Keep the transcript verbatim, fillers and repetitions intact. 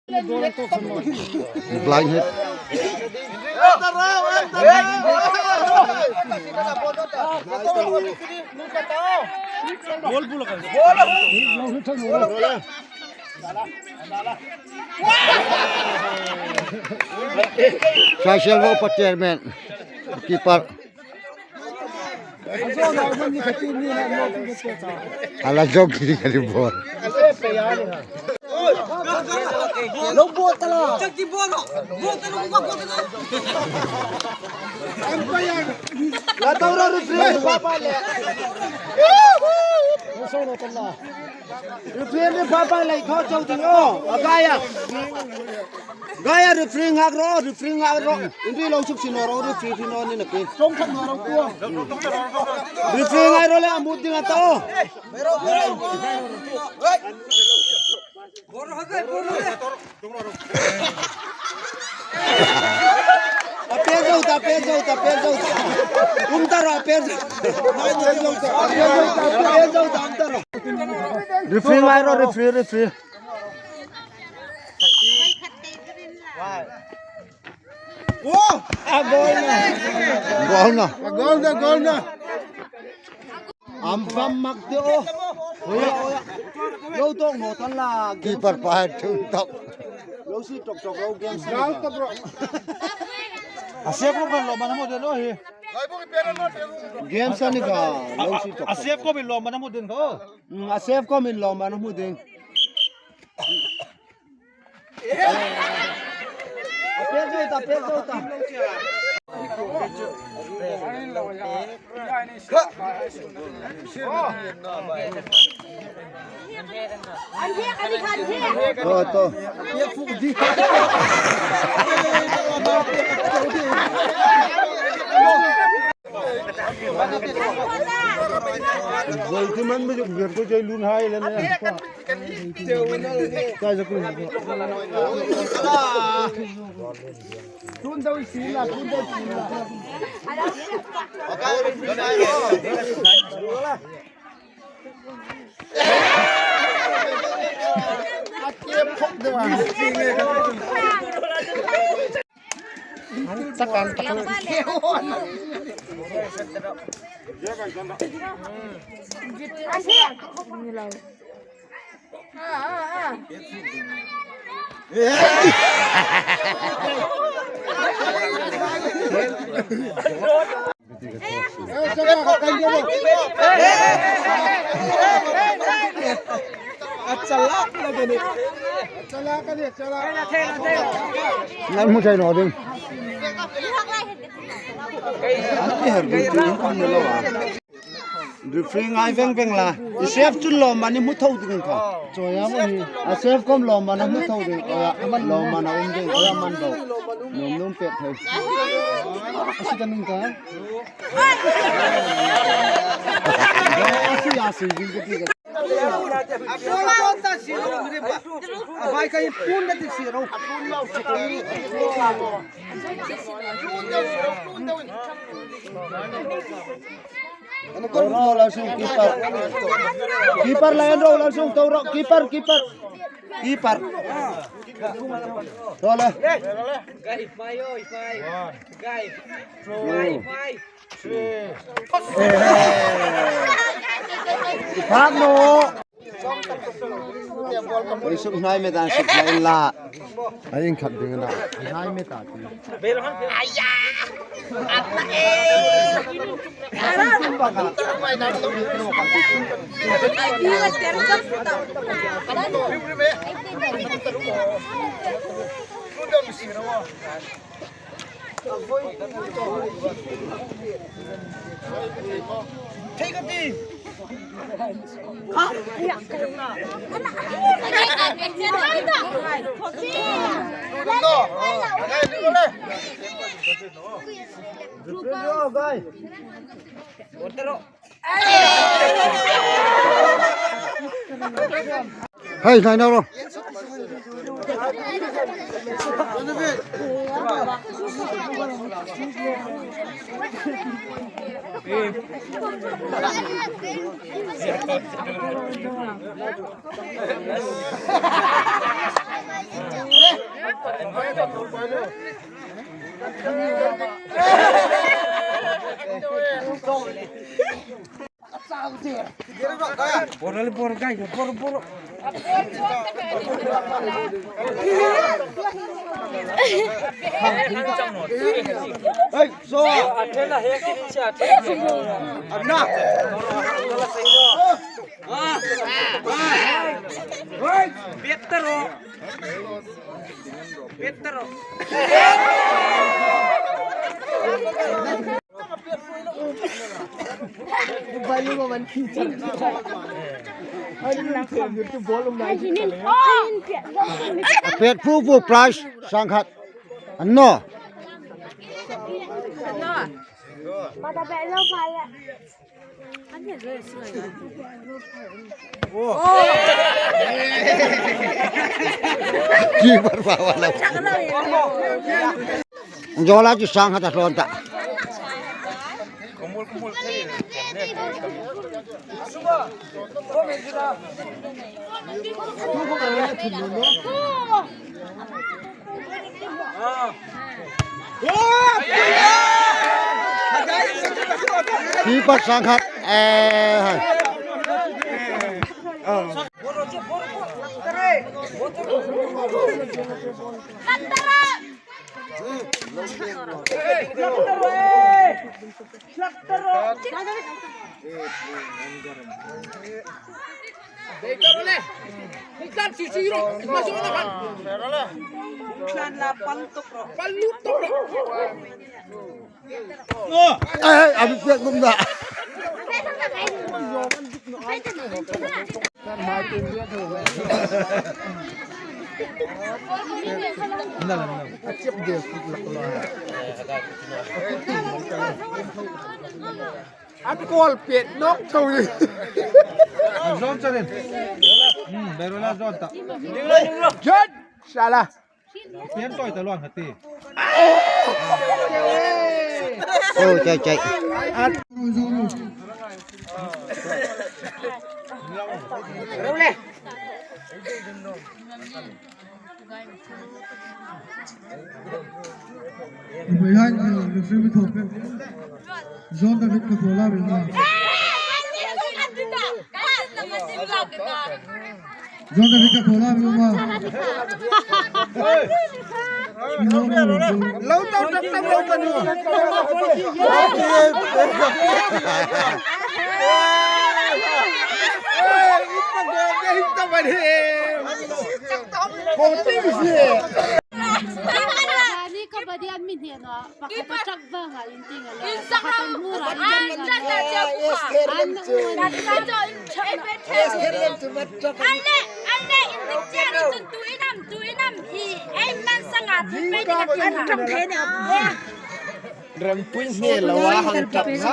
Blind hit. Special vote for chairman. Keeper. Ala jog kiri kari ball. Lo ball tala. La taura referee papa le. Referee papa le tho chau ding o. Agaya. Gaya referee ngak ro, referee ngak ro. Inri lo suk sino ro, referee sino ni na ke. Referee ngai ro le amut ding a ta o. A pe zo ta, pe zo ta, pe zo ta. Um ta ro, pe zo. A pe zo ta, um ta ro. Referee ngai ro, referee, referee. Oh! A goal na. Goal na. A goal na, goal na. Am vam mak te o. Oya, oya. Lo tong ho tan la. Keeper pa thun tap. Lo si tok tok lo game sa. Gal to bro. A save ko kan lo mana mo de lo hi. Game sa ni ka. Lo si tok. A save ko bi lo mana mo de ko. Mm, a save ko min lo mana mo de. A pe zo ta, pe zo ta. To, to. Gol ti man mi ber ko jai lun hai le na. Ka ja ku. Tun dau si la, tun dau si la. A ke phok de wa. Takan, takan. Ngal mu chai no ding. Referee ngai veng veng la. I save chun lawmman ni hmu tho ding kha. Choi a mo hi. A save khom lawmman a hmu tho ding. Oya, lawmman a um ding. Oya man bo. Nom nom pet thei. A si ta nung ta. A si a si ding ka ti ka. A phun ta si lo mi ri ba. A bai ka i phun da ti si lo. Keeper. Keeper la en ro la sung to ro. Keeper, keeper. Keeper. To la. Guys, five, oh, five. Guys. Five, five. Phak no. Ei, suk hnai met a, suk hnai la. Ei, ieng khat ding a na. Hnai met a ti. Hei, hnai naw ro. Hey, so. Abna. Better. Better. A pet pu pu prize sangkhat. Anno. Keeper power lo. Jola chu sangkhat a tlon ta. Keeper sangkhat. Eh. Ai, ai, abi pek gum da. A kol pet nok tho ni. Zon charin. Hmm, Berola zon ta. Jet, sala. Pian toi ta luang hati. Oh, chai, chai. At. Role. Ibu Yan, Muslim itu apa? John David Katola, Wilma. John David Katola, Wilma. Lo tau tau tau lo manu. Ani ka badian mi hne no, pakhat a chak vang a in ting a lo. In sak pakhat a hmur a in ting a lo. An na un. An le, an le, in dik che ni chun tu inam, tu inam hi. Ei man sanga tu pe ni ka tu na. Rampui hne lo a hang tap na.